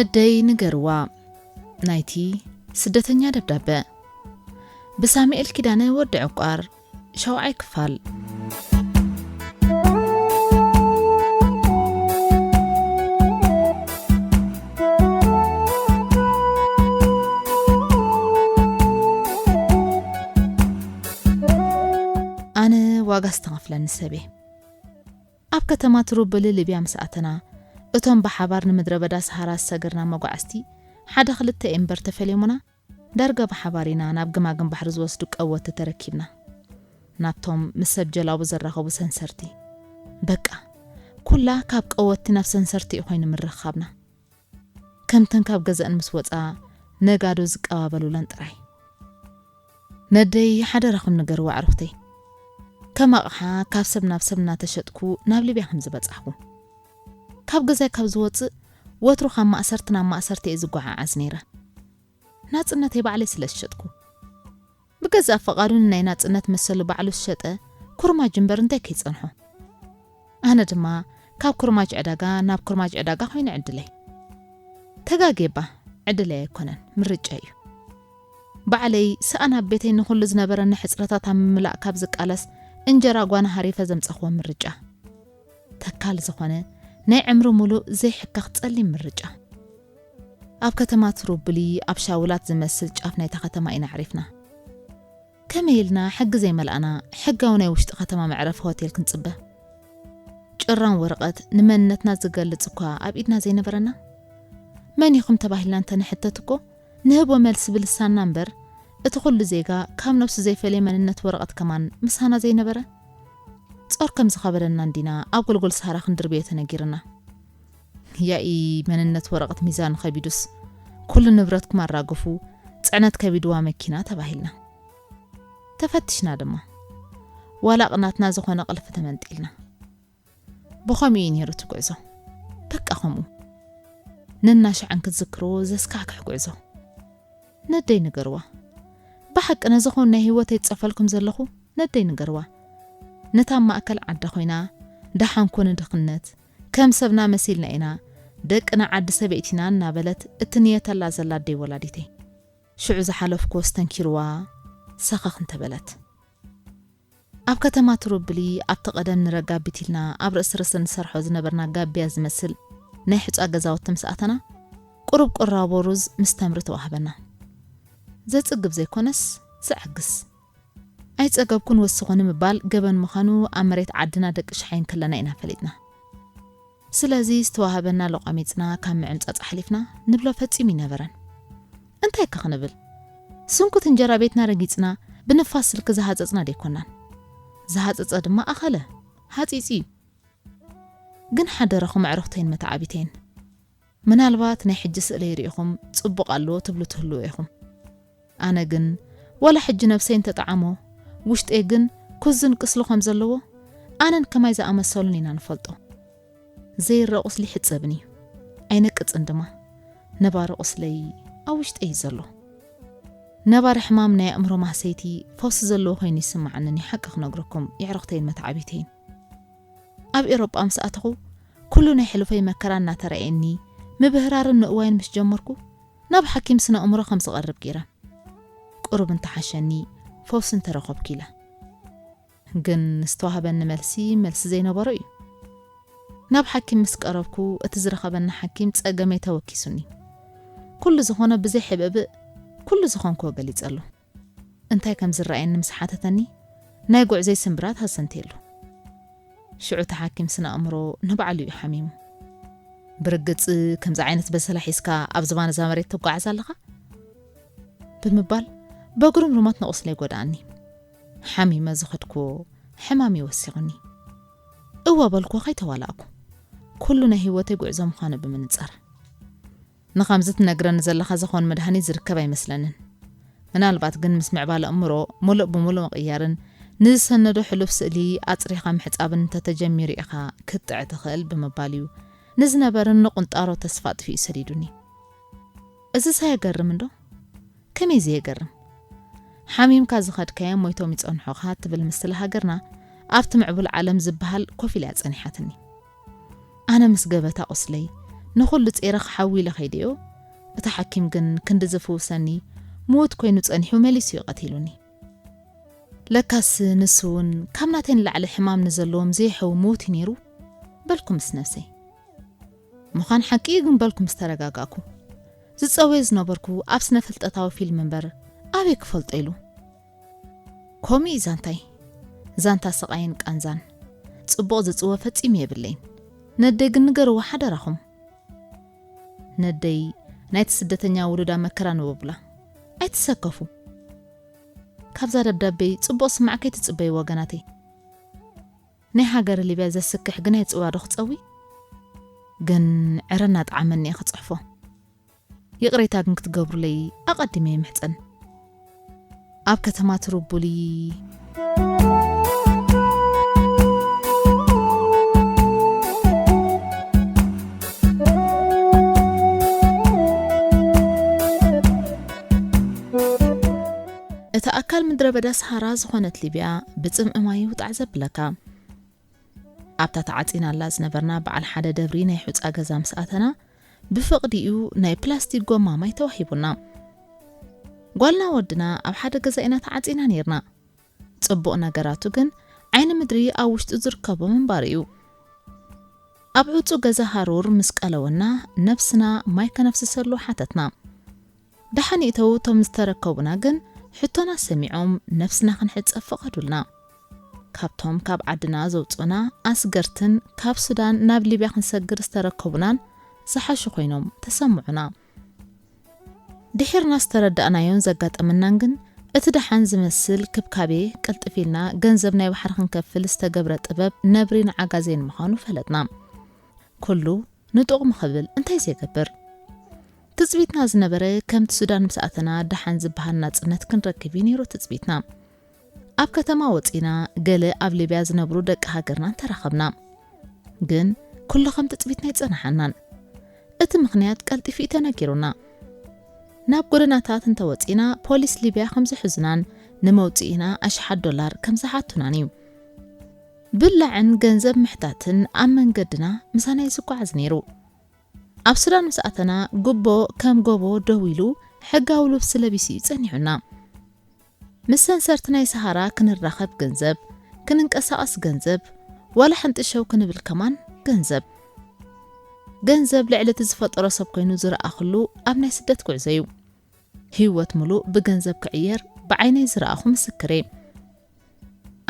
እደይ ንገርዋ ናይቲ ስደተኛ ደብዳበ ብሳሙኤል ኪዳነ ወዲ ዕቋር ሸውዓይ ክፋል። ኣነ ዋጋ ዝተኸፍለኒ ሰብየ። ኣብ ከተማ ትሩብሊ ሊብያ ምስ ኣተና፣ እቶም ብሓባር ንምድረ በዳ ሰሃራ ዝሰገርና መጓዕዝቲ ሓደ ክልተ እምበር ተፈልዮምና፣ ዳርጋ ብሓባር ኢና ናብ ግማግም ባሕሪ ዝወስዱ ቀወቲ ተረኪብና። ናብቶም ምስ ሰብ ጀላቡ ዘራኸቡ ሰንሰርቲ። በቃ፣ ኩላ ካብ ቀወቲ ናብ ሰንሰርቲ እዩ ኮይኑ ምርኻብና። ከምተን ካብ ገዛእን ምስ ወጻ ነጋዶ ዝቀባበሉለን ጥራይ። ነደይ ሓደራኹም ንገርዋ ኣዕሩኽተይ። ከም ኣቕሓ ካብ ሰብ ናብ ሰብ እናተሸጥኩ ናብ ሊብያ ከም ዝበጻሕኩ። ካብ ገዛይ ካብ ዝወጽእ ወትሩ ካብ ማእሰርቲ ናብ ማእሰርቲ እየ ዝጓዓዓዝ ነይረ። ናጽነተይ ባዕለይ ስለ ዝሸጥኩ። ብገዛእ ፈቓዱ ንናይ ናጽነት መሰሉ ባዕሉ ዝሸጠ ኩርማጅ እምበር እንታይ ከይጸንሖ። ኣነ ድማ ካብ ኩርማጅ ዕዳጋ ናብ ኩርማጅ ዕዳጋ ኮይነ ዕድለይ። ተጋጌባ ዕድለይ ኣይኮነን፣ ምርጫ እዩ። ባዕለይ ሰኣን ኣብ ቤተይ ንኹሉ ዝነበረኒ ሕጽረታት ኣብ ምምላእ ካብ ዝቃለስ እንጀራ ጓና ሃሪፈ ዘምጸኽዎ ምርጫ። ተካል ዝኾነ ናይ ዕምሪ ሙሉእ ዘይሕከኽ ጸሊም ምርጫ። ኣብ ከተማ ትሩብሊ ኣብ ሻውላት ዝመስል ጫፍ ናይታ ከተማ ኢና ኣዕሪፍና። ከመይ ኢልና ሕጊ ዘይመልኣና ሕጋዊ ናይ ውሽጢ ከተማ መዕረፊ ሆቴል ክንጽበ? ጭራን ወረቐት ንመንነትና ዝገልጽ እኳ ኣብ ኢድና ዘይነበረና? መን ኢኹም ተባሂልና እንተንሕተት እኮ ንህቦ መልሲ ብልሳንና እምበር፣ እቲ ኩሉ ዜጋ ካብ ነብሱ ዘይፈለየ መንነት ወረቐት ከማን ምሳና ዘይነበረ? ጾር ከም ዝኸበደና እንዲና ኣብ ጎልጎል ሰሃራ ክንድርብዮ ተነጊርና። ያኢ መንነት ወረቐት ሚዛን ከቢዱስ፣ ኩሉ ንብረትኩም ኣራግፉ፣ ጽዕነት ከቢድዋ መኪና ተባሂልና። ተፈቲሽና ድማ። ዋላ ቅናትና ዝኾነ ቁልፊ ተመንጢልና። ብኸምኡ እዩ ነይሩ እቲ ጉዕዞ። በቃ ከምኡ። ነናሽዓን ክትዝክርዎ ዘስካሕክሕ ጉዕዞ። ነደይ ንገርዋ። ብሓቂ ነዚ ኹን ናይ ህይወተይ ዝጸፈልኩም ዘለኹ ነደይ ንገርዋ። ነታ ኣብ ማእከል ዓዳ ኮይና፣ ደሓን ኮነ ድኽነት፣ ከም ሰብና መሲልና ኢና፣ ደቅና ዓዲ ሰበይቲና እናበለት እትንየተላ ዘላ ኣደይ ወላዲተይ። ሽዑ ዝሓለፍኩዎ ስተንኪርዋ ሰኸኽ እንተበለት። ኣብ ከተማ ትሩብሊ ኣብቲ ቀደም ንረጋቢት ኢልና ኣብ ርእሲ ርእሲ ንሰርሖ ዝነበርና ጋብያ ዝመስል ናይ ሑጻ ገዛውቲ ምስ ኣተና፣ ቁሩብ ቁራቦ ሩዝ ምስ ተምሪ ተዋህበና። ዘጽግብ ዘይኮነስ ዘዕግስ። ኣይጸገብኩን ወስኹ ንምባል ገበን ምዃኑ ኣብ መሬት ዓድና ደቂ ሸሓይን ከለና ኢና ፈሊጥና። ስለዚ ዝተዋህበና ለቋሚጽና ካብ ምዕምጻጽ ኣሕሊፍና ንብሎ ፈጺሙ ኣይነበረን። እንታይ ከ ክንብል? ስንኩት እንጀራ ቤትና ረጊጽና ብንፋስ ስልኪ ዝሃጸጽና ደይኮናን። ዝሃጸጸ ድማ ኣኸለ፣ ሃጺጺ እዩ። ግን ሓደረኹም ኣዕሩኽተይን መተዓቢተይን። ምናልባት ናይ ሕጂ ስእለይ ርኢኹም ጽቡቕ ኣለዎ ትብሉ ትህልዉ ኢኹም። ኣነ ግን ዋላ ሕጂ ነብሰይ እንተጠዓሞ፣ ውሽጠይ ግን ኩዝን ቅስሊ ከም ዘለዎ ኣነን ከማይ ዝኣመሰሉን ኢና ንፈልጦ። ዘይረኣ ቁስሊ ይሕጸብን እዩ፣ ኣይነቅጽን ድማ። ነባሪ ቁስለይ ኣብ ውሽጠይ እዩ ዘሎ። ነባሪ ሕማም ናይ ኣእምሮ ማህሰይቲ ፈውሲ ዘለዎ ኮይኑ ይስምዓኒ፣ ሓቂ ክነግረኩም የዕሩኽተይን መተዓቢተይን። ኣብ ኤውሮጳ ምስ ኣተኹ፣ ኩሉ ናይ ሕሉፈይ መከራ እናተረኣየኒ፣ ምብህራርን ምእዋይን ምስ ጀመርኩ፣ ናብ ሓኪም ስነ ኣእምሮ ከም ዝቐርብ ገይረ። ቁሩብ እንተሓሸኒ፣ ፈውሲ እንተረኸብኩ ኢለ። ግን ዝተዋህበኒ መልሲ፣ መልሲ ዘይነበሮ እዩ። ናብ ሓኪም ምስ ቀረብኩ፣ እቲ ዝረኸበኒ ሓኪም ጸገመይ ተወኪሱኒ። ኩሉ ዝኾነ ብዘይ ሕብእብእ፣ ኩሉ ዝኾንክዎ ገሊጸሉ። እንታይ ከም ዝረኣየኒ ምስ ሓተተኒ፣ ናይ ጉዕዞይ ስምብራት ኣሰንትየሉ። ሽዑ እቲ ሓኪም ስነ ኣእምሮ ንባዕሉ እዩ ሓሚሙ። "ብርግጽ ከምዚ ዓይነት በሰላ ሒዝካ ኣብ ዝባን እዛ መሬት ትጓዓዝ ኣለኻ?" ብምባል በግሩምሩሞት ንቑስለይ ጎድኣኒ። ሓሚመ ዝኸድኩዎ ሕማም እዩ ወሲኹኒ። እወ በልኩ ከይተዋላእኩ። ኩሉ ናይ ህይወተይ ጉዕዞ ምዃኑ ብምንጻር። ንኸምዚ ትነግረኒ ዘለኻ ዝኾን መድሃኒት ዝርከብ ኣይመስለንን። ምናልባት ግን ምስ ምዕባለ ኣእምሮ፣ ምሉእ ብምሉእ ምቕያርን ንዝሰነዶ ሕሉፍ ስእሊ ኣጽሪኻ ምሕጻብን እንተተጀሚሩ ኢኻ ክትጥዕ ትኽእል ብምባል እዩ ንዝነበረኒ ቁንጣሮ ተስፋ ኣጥፊኡ ሰዲዱኒ። እዝስ ኣየገርም እንዶ? ከመይ ዘየገርም? ሓሚምካ ዝኸድካዮም ሞይቶም ይጸንሑኻ ትብል ምስላ ሃገርና ኣብቲ ምዕቡል ዓለም ዝበሃል ኮፍ ኢላ እያ ጸኒሓትኒ። ኣነ ምስ ገበታ ቁስለይ፣ ንኹሉ ጸይረ ክሓዊ ኢለ ከይደዮ፣ እቲ ሓኪም ግን ክንዲ ዝፍውሰኒ ምዉት ኮይኑ ጸኒሑ መሊሱ እዩ ቀቲሉኒ። ለካስ ንሱ እውን ካብ ናተይ ንላዕሊ ሕማም ንዘለዎም ዘይሕዊ ምዉት እዩ ነይሩ በልኩ ምስ ነብሰይ። ምዃን ሓቂ እዩ ግን በልኩ ምስ ተረጋጋእኩ። ዝጸውዮ ዝነበርኩ ኣብ ስነ ፍልጠታዊ ፊልም እምበር ኣበይ ክፈልጦ ኢሉ። ከምኡ እዩ ዛንታይ። ዛንታ ስቓይን ቃንዛን። ጽቡቕ ዝጽወ ፈጺሙ የብለይን። ነደይ ግን ንገርዋ ሓደራኹም። ነደይ ናይቲ ስደተኛ ውሉዳ መከራ ንበቡላ። ኣይትሰከፉ። ካብዛ ደብዳቤይ ጽቡቕ ስማዕ ከይትጽበዩ ወገናተይ። ናይ ሃገር ሊብያ ዘስክሕ ግን ኣይጽውራ ዶ ክጸዊ? ግን ዕረና ጣዕመኒ እየ ክጽሕፎ። ይቕሬታ ግን ክትገብሩለይ ኣቐዲመ ይምሕጸን። ኣብ ከተማ ትሩቡሊ። እታ ኣካል ምድረ በዳ ሰሃራ ዝኾነት ሊብያ ብጽምኢ ማይ ውጣዕ ዘብለካ። ኣብታ ተዓጺናላ ዝነበርና በዓል ሓደ ደብሪ ናይ ሑጻ ገዛ ምስ ኣተና፣ ብፍቕዲኡ ናይ ፕላስቲክ ጎማ ማይ ተዋሂቡና። ጓልና ወድና ኣብ ሓደ ገዛ ኢና ተዓጺና ኔርና። ጽቡቕ ነገራቱ ግን ዓይኒ ምድሪ ኣብ ውሽጡ ዝርከቦ ምንባሩ እዩ። ኣብ ዕጹ ገዛ ሃሩር ምስ ቀለወና፣ ነብስና ማይ ከነፍስሰሉ ሓተትና። ደሓን ይእተው እቶም ዝተረከቡና ግን ሕቶና ሰሚዖም ነብስና ክንሕጸብ ፈቐዱልና። ካብቶም ካብ ዓድና ዘውጹና ኣስገርትን ካብ ሱዳን ናብ ሊብያ ክንሰግር ዝተረከቡናን ዝሓሹ ኮይኖም ተሰምዑና። ድሒርና ዝተረዳእናዮን ዘጋጠመናን ግን እቲ ደሓን ዝመስል ክብካቤ ቅልጥፍ ኢልና ገንዘብ ናይ ባሕሪ ክንከፍል ዝተገብረ ጥበብ ነብሪ ንዓጋዜን ምዃኑ ፈለጥና። ኩሉ ንጥቕሚ ክብል እንታይ ዘይገብር? ትጽቢትና ዝነበረ ከምቲ ሱዳን ምስ ኣተና ደሓን ዝበሃል ናጽነት ክንረክብ እዩ ነይሩ ትጽቢትና። ኣብ ከተማ ወጺና ገለ ኣብ ሊብያ ዝነብሩ ደቂ ሃገርና እንተረኸብና። ግን ኩሉ ከም ትጽቢትና ኣይጸናሓናን። እቲ ምኽንያት ቀልጢፉ እዩ ተነጊሩና። ናብ ጎደናታት እንተወጺና ፖሊስ ሊብያ ከም ዝሕዙናን ንመውጽኢና ኣሽሓት ዶላር ከም ዝሓቱናን እዩ። ብላዕን ገንዘብ ምሕታትን ኣብ መንገድና ምሳና እዩ ዝጓዓዝ ነይሩ። ኣብ ሱዳን ምስ ኣተና ጉቦ ከም ጎቦ ደው ኢሉ ሕጋዊ ልብሲ ለቢሱ እዩ ጸኒሑና። ምስ ሰንሰርቲ ናይ ሰሃራ ክንራኸብ ገንዘብ፣ ክንንቀሳቐስ ገንዘብ፣ ዋላ ሕንጥሸው ክንብል ከማን ገንዘብ። ገንዘብ ልዕሊ እቲ ዝፈጠሮ ሰብ ኮይኑ ዝረኣኽሉ ኣብ ናይ ስደት ጉዕዞ እዩ። ህይወት ምሉእ ብገንዘብ ክዕየር ብዓይነይ ዝረኣኹ ምስክር እየ።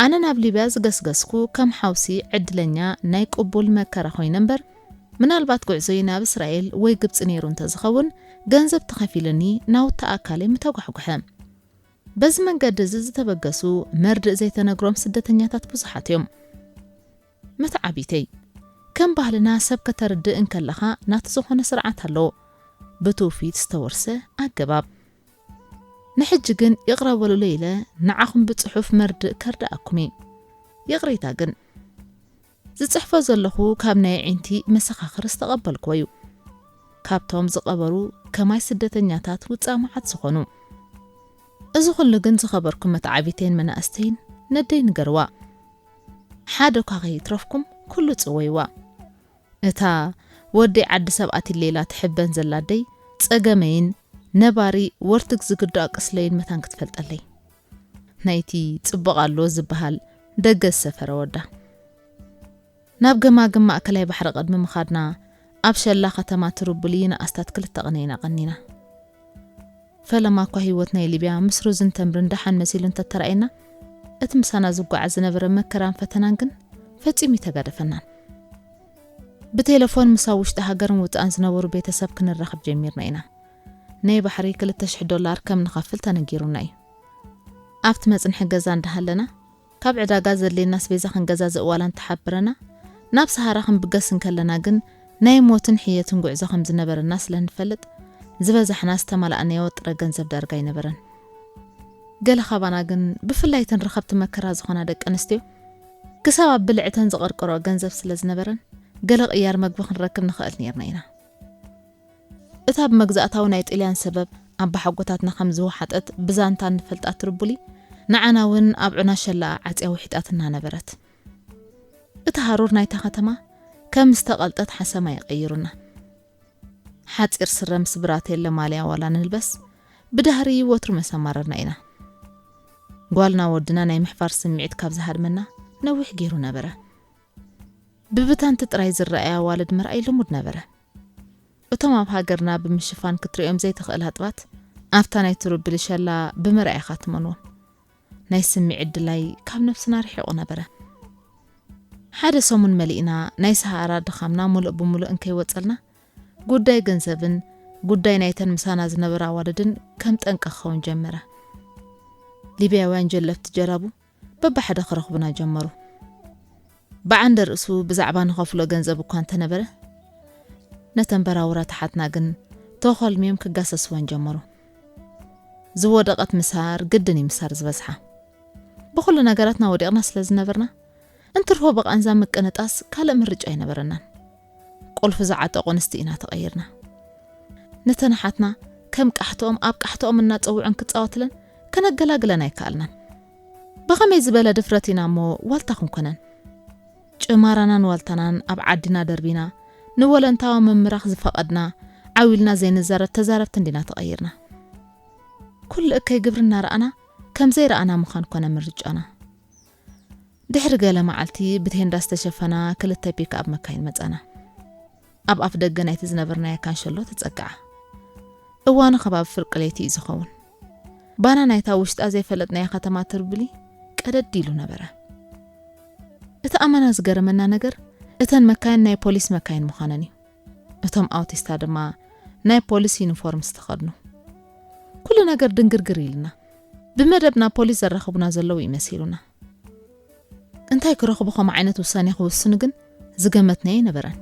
ኣነ ናብ ሊብያ ዝገስገስኩ ከም ሓውሲ ዕድለኛ ናይ ቅቡል መከራ ኮይነ እምበር፣ ምናልባት ጉዕዞይ ናብ እስራኤል ወይ ግብጺ ነይሩ እንተዝኸውን፣ ገንዘብ ተኸፊሉኒ ናውቲ ኣካለይ ምተጓሕጉሐ። በዚ መንገዲ እዚ ዝተበገሱ መርድእ ዘይተነግሮም ስደተኛታት ብዙሓት እዮም። መተዓቢተይ፣ ከም ባህልና ሰብ ከተርድእ እንከለኻ ናቲ ዝኾነ ስርዓት ኣለዎ። ብትውፊት ዝተወርሰ ኣገባብ። ንሕጂ ግን ይቕረ በሉለይ ኢለ ንዓኹም ብጽሑፍ መርድእ ከርድኣኩም እየ። ይቕሬታ ግን፣ ዝጽሕፎ ዘለኹ ካብ ናይ ኣዒንቲ መሰኻኽር ዝተቐበልክዎ እዩ። ካብቶም ዝቐበሩ ከማይ ስደተኛታት ውጻእ መዓት ዝኾኑ። እዚ ኩሉ ግን ዝኸበርኩም መተዓቢተይን መናእስተይን ነደይ ንገርዋ። ሓደ እኳ ከይትረፍኩም ኩሉ ጽወይዋ። እታ ወደይ ዓዲ ሰብ ኣትለ ኢላ ትሕበን ዘላ ኣደይ ጸገመይን ነባሪ ወርትግ ዝግዳእ ቅስለይን መታን ክትፈልጠለይ። ናይቲ ጽቡቕ ኣሎ ዝበሃል ደገ ዝሰፈረ ወዳ። ናብ ገማግም ማእከላይ ባሕሪ ቅድሚ ምኻድና፣ ኣብ ሸላ ከተማ ትሩቡሊ ንኣስታት ክልተ ቅነ ኢና ቀኒና። ፈለማ እኳ ህይወት ናይ ሊብያ ምስ ሩዝን ተምርን ደሓን መሲሉ እንተተራእየና፣ እቲ ምሳና ዝጓዓዝ ዝነበረ መከራን ፈተናን ግን ፈጺሙ ይተጋደፈናን። ብቴሌፎን ምስ ኣብ ውሽጢ ሃገርን ውጻእን ዝነበሩ ቤተሰብ ክንራኸብ ጀሚርና ኢና። ናይ ባሕሪ ክልተ ሽሕ ዶላር ከም ንኸፍል ተነጊሩና እዩ። ኣብቲ መጽንሒ ገዛ እንዳሃለና፣ ካብ ዕዳጋ ዘድልየና ኣስቤዛ ክንገዛዝእ ዋላ እንተሓበረና፣ ናብ ሰሃራ ክንብገስ እንከለና ግን ናይ ሞትን ሕየትን ጉዕዞ ከም ዝነበረና ስለ ንፈልጥ፣ ዝበዛሕና ዝተማላእናዮ ጥረ ገንዘብ ዳርጋ ኣይነበረን። ገለ ካባና ግን፣ ብፍላይ እተን ረኸብቲ መከራ ዝኾና ደቂ ኣንስትዮ፣ ክሳብ ኣብ ብልዕተን ዝቐርቀርኦ ገንዘብ ስለ ዝነበረን፣ ገለ ቅያር መግቢ ክንረክብ ንኽእል ነይርና ኢና። እታ ብመግዛእታዊ ናይ ጥልያን ሰበብ ኣባሓጎታትና ከም ዝወሓጠት ብዛንታ እንፈልጣ ትርቡሊ፣ ንዓና እውን ኣብ ዑና ሸላኣ ዓጽያ ውሒጣትና ነበረት። እቲ ሃሩር ናይታ ከተማ ከም ዝተቐልጠት ሓሰማ ይቐይሩና። ሓጺር ስረ ምስ ብራቴለ ማልያ ዋላ ንልበስ፣ ብዳህሪ ወትሩ መሰማረርና ኢና። ጓልና ወድና ናይ ምሕፋር ስምዒት ካብ ዝሃድመና ነዊሕ ገይሩ ነበረ። ብብታንቲ ጥራይ ዝረኣያ ኣዋልድ ምርኣይ ልሙድ ነበረ። እቶም ኣብ ሃገርና ብምሽፋን ክትርእዮም ዘይትኽእል ሃጥባት፣ ኣብታ ናይ ትሩብሊ ሸላ ብምርኣይ ኢኻ ትመንዎም። ናይ ስምዒት ድላይ ካብ ነብስና ርሒቑ ነበረ። ሓደ ሰሙን መሊእና ናይ ሰሃራ ድኻምና ሙሉእ ብሙሉእ እንከይወጸልና፣ ጉዳይ ገንዘብን ጉዳይ ናይተን ምሳና ዝነበራ ኣዋልድን ከም ጠንቂ ክኸውን ጀመረ። ሊብያውያን ጀለፍቲ ጀላቡ በብሓደ ክረኽቡና ጀመሩ። ብዓንደ ርእሱ ብዛዕባ ንኸፍሎ ገንዘብ እኳ እንተነበረ፣ ነተን በራውራት ኣሓትና ግን ተኾልምዮም ክጋሰስወን ጀመሩ። ዝወደቐት ምሳር ግድን እዩ ምሳር ዝበዝሓ። ብኹሉ ነገራትና ወዲቕና ስለ ዝነበርና፣ እንትርፎ ብቓንዛ ምቅንጣስ ካልእ ምርጫ ኣይነበረናን። ቁልፊ ዝዓጠቑ ኣንስቲ ኢና ተቐይርና። ነተን ኣሓትና ከም ቃሕትኦም ኣብ ቃሕትኦም እናጸውዑን ክጻወትለን ከነገላግለን ኣይከኣልናን። ብኸመይ ዝበለ ድፍረት ኢና እሞ ዋልታ ክንኮነን? ጭማራናን ዋልታናን ኣብ ዓዲና ደርቢና፣ ንወለንታዊ ምምራኽ ዝፈቐድና፣ ዓው ኢልና ዘይንዛረብ ተዛረብቲ እንዲና ተቐይርና። ኩሉ እከይ ግብሪ እናረኣና ከም ዘይረኣና ምዃን ኮነ ምርጫና። ድሕሪ ገለ መዓልቲ ብቴንዳ ዝተሸፈና ክልተ ፒክኣፕ መካይን መጻና። ኣብ ኣፍ ደገ ናይቲ ዝነበርናዮ ካንሸሎ ተጸግዓ። እዋኑ ከባቢ ፍርቂ ለይቲ እዩ ዝኸውን። ባና ናይታ ውሽጣ ዘይፈለጥናያ ከተማ ትርብሊ ቀደድ ኢሉ ነበረ። እቲ ኣመና ዝገረመና ነገር፣ እተን መካይን ናይ ፖሊስ መካይን ምዃነን እዩ። እቶም ኣውቲስታ ድማ ናይ ፖሊስ ዩኒፎርም ዝተኸድኑ። ኩሉ ነገር ድንግርግር ኢልና። ብመደብና ፖሊስ ዘራኽቡና ዘለዉ ይመሲሉና። እንታይ ክረኽቡ ከም ዓይነት ውሳኔ ክውስኑ ግን ዝገመትናዮ ኣይነበረን።